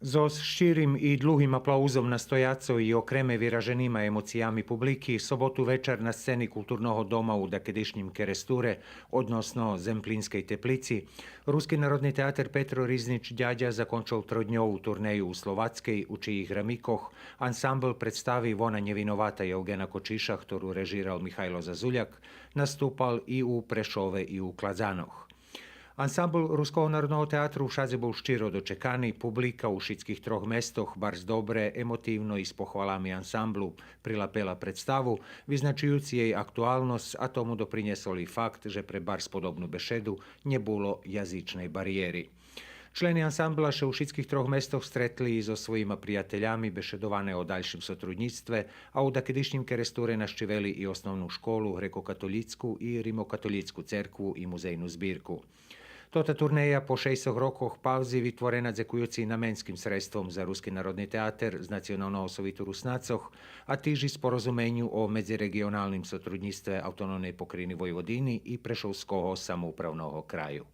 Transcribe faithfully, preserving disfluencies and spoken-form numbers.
Зоз щирим и длугим аплаузом на стояцо и окреме вираженима емоциями публики, соботу вечар на сцени Културного дома у дакедишнїм Керестуре, односно Земплинскей теплици, Руски народни театер Петро Ризнич Дядя закончел тродньову турнею у Словацкей, у чиїх рамикох ансамбл представи Вона нє виновата Євґена Кочиша, хтору режирал Михайло Зазуляк, наступал и у Прешове и у Кладзанох. Ансамбл Руского народного театру вшадзе бул щиро дочекани, публика у шицких трох местох барз добре, емотивно и з похвалами ансамблу прилапела представу, визначуюци єй актуалносц, а тому допринєсол и факт же пре барз подобну бешеду нє було язичней бариєри. Члени ансамбла ше у шицких трох местох стретли и зоз своїма приятелями, бешедоване о дальшим сотруднїцтве, а у дакедишнїм Керестуре нащивели и основну школу, грекокатолїцку и римокатолїцку церкву и музейну збирку. Тота турнея по шейсох рокох паузи витворена дзекуюци наменским средством за Руски народни театер з Националного совиту Руснацох, а тиж и спорозуменю о медзиреґионалним сотруднїцтве Автономней покраїни Войводини и Прешовского самоуправного краю.